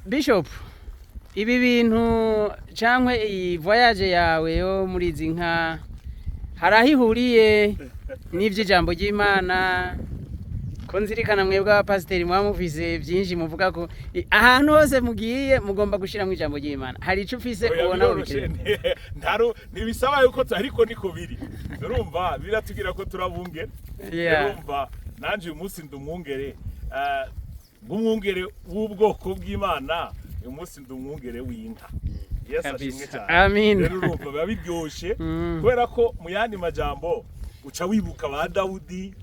Bishop, ibi bintu cyangwa iyi voyage yawe yo muri izi nka hari aho ihuriye n'iby'ijambo ry'Imana? Ko nzirikana mwebwe abapasiteri muba mufise byinshi muvuga ko ahantu hose mugiye mugomba gushyiramo ijambo ry'Imana, hari icyo ufise Oya, ubona biroroshe. wabikira? Ntibisaba yuko ariko niko biri. Urumva biratubwira ko turabungere. Urumva nanje uyu munsi ndi umwungere, nk'umwungere w'ubwoko bw'Imana. Uyu munsi ndi umwungere w'inka. Yesu ashimwe cyane. Amin. Rero urumva biba biryoshe, kubera ko mu yandi majambo uca wibuka ba Dawudi.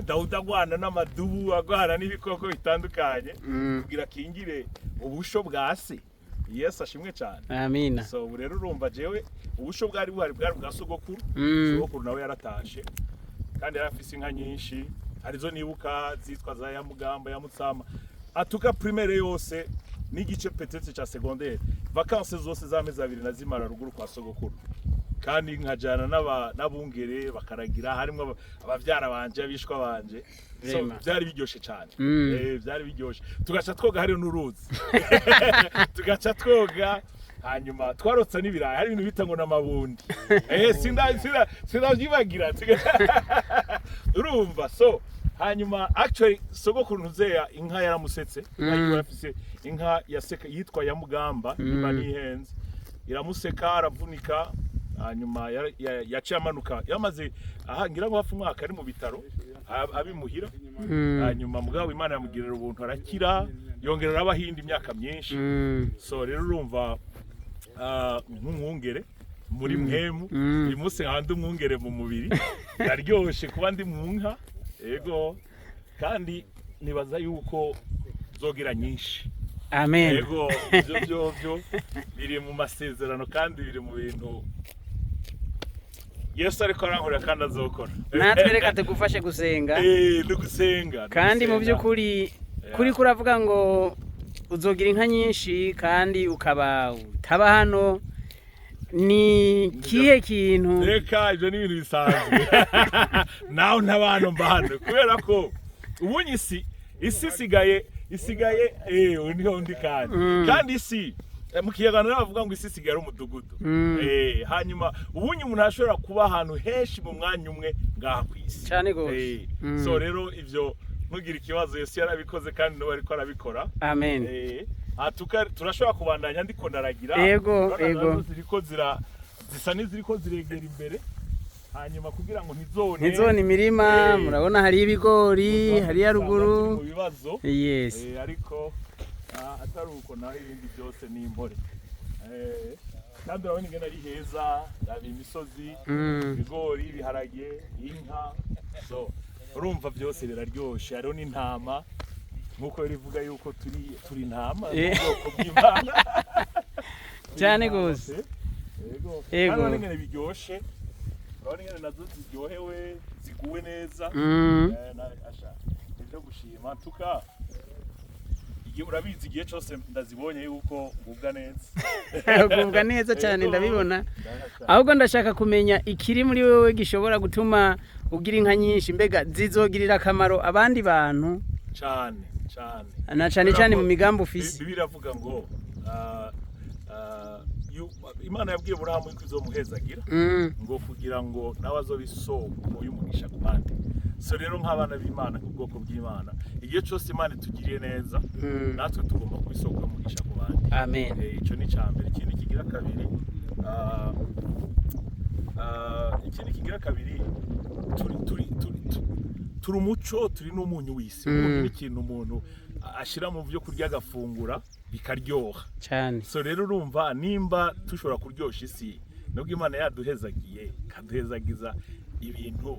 Dawudi agwana n'amadubu, agwana n'ibikoko bitandukanye kugira akingire ubusho bwa se. Yesu ashimwe cyane. Amina. So ubu rero urumva jewe ubusho bwari buhari bwari bwa sogokuru. Sogokuru nawe yaratashe kandi yari afise inka nyinshi. Harizo nibuka zitwa za Yamugamba, ya Mutsama. Atuka primaire yose n'igice peut-être ca secondaire, vacances zose z'amezi 2 nazimara ruguru kwa sogokuru, kandi nkajana n'abungere bakaragira, harimo abavyara banje, abishwa banje. So byari biryoshe cyane. Byari biryoshe, tugaca twoga, hariyo n'uruzi, tugaca twoga, hanyuma twarotsa n'ibirayi. Hari ibintu bita ngo n'amabundi. Sinda sindavyibagira. Urumva, so hanyuma actually sogokuru ntuzeya inka yaramusetse. Inka yiwe, afise inka yaseka yitwa ya Mugamba, niba nihenze, iramuseka aravunika. Hanyuma yaciye amanuka, yamaze aha ngira ngo hafi umwaka ari mu bitaro abimuhira. Hanyuma mugabo Imana yamugirira ubuntu arakira, yongera arabahinda imyaka myinshi. So rero urumva, nk'umwungere muri mpemu, uyu munsi nkaba ndi umwungere mu mubiri. Ndaryoshe kuba ndi mu nka. Yego, kandi nibaza yuko zogira nyinshi. Amen. Yego, ibyo byo biri mu masezerano kandi biri mu bintu Yesu ariko arankorera kandi azokora. Natwe reka tugufashe gusenga. No gusenga, no Kandi mu gusenga. by'ukuri kuri kuravuga ngo uzogira inka nyinshi kandi ukaba utaba hano, ni kihe kintu? Reka, ibyo ni ibintu bisanzwe. Nawe ntabano mba hano kubera ko ubunye isi isigaye ubu niho ndi kandi kandi isi, mu Kinyarwanda bavuga ngo isi isigaye ari umudugudu. Hanyuma ubunye umuntu ashobora kuba ahantu henshi mu mwanya umwe ngaha ku isi. Cyane gose. So rero ivyo ntugire ikibazo, Yesu yarabikoze kandi n'ubu ariko arabikora. Amen. Aha turashobora kubandanya ndiko ndaragira. Urabona nazo ziriko zisa n'iziriko ziregera imbere, hanyuma kugira ngo ntizone Ntizone imirima. Murabona hari ibigori hariya usanga ruguru. turi mu bibazo. Ariko atari uko naho ibindi byose ni imbore. Kandi urabona ingene ari heza, raba imisozi, ibigori, ibiharage, inka. So urumva byose biraryoshe. Hariho n'intama, nk'uko rivuga yuko turi intama ubwoko bw'Imana. Cyane Turi intama gose. pe. Yego. Yego. Kandi urabona ingene biryoshe, urabona ingene nazo ziryohewe, ziguwe neza. Asha ibyo gushima tuka igihe urabizi, igihe cyose ndazibonye yuko ngubwa neza. Ugubwa neza cyane. Yego. Ndabibona. Ndahasha. Ahubwo ndashaka kumenya ikiri muri wewe gishobora gutuma ugira inka nyinshi. Mbega zizogirira akamaro abandi bantu? Cyane cyane. Na cyane cyane mu migambi ufise. Bibiliya iravuga ngo Imana yabwiye Burahamu yuko izomuhezagira ngo kugira ngo nawe azobe isoko y'umugisha ku bandi. So rero nk'abana b'Imana, nk'ubwoko bw'Imana, igihe cyose Imana itugiriye neza, natwe tugomba kuba isoko y'umugisha ku bandi. Amen. Ico ni icya mbere. Ikindi kigira kabiri, turi umuco, turi n'umunyu w'isi. Umunyu ni ikintu umuntu ashira mu byo kurya agafungura bikaryoha. Cyane. So rero urumva nimba dushobora kuryosha isi, nubwo Imana yaduhezagiye ikaduhezagiza ibintu,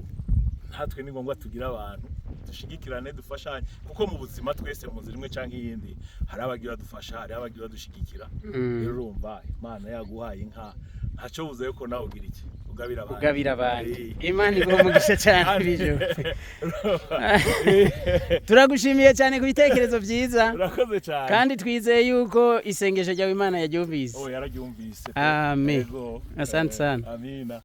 natwe ni ngombwa tugire abantu dushigikirane, dufashanye, kuko mu buzima twese mu nzira imwe cyangwa iyindi hari abagiye badufasha, hari abagiye badushigikira. Rero urumva Imana yaguhaye inka, ntacyo buze yuko nawe ugira iki? Ugabira abandi. Ugabira abandi. Imana iguha umugisha cyane, Bishop. Turagushimiye cyane ku bitekerezo byiza. Urakoze cyane. Kandi twizeye yuko isengesho ryawe Imana yaryumvise. Oh, yararyumvise. Amen. Yego. Asante sana. Amina.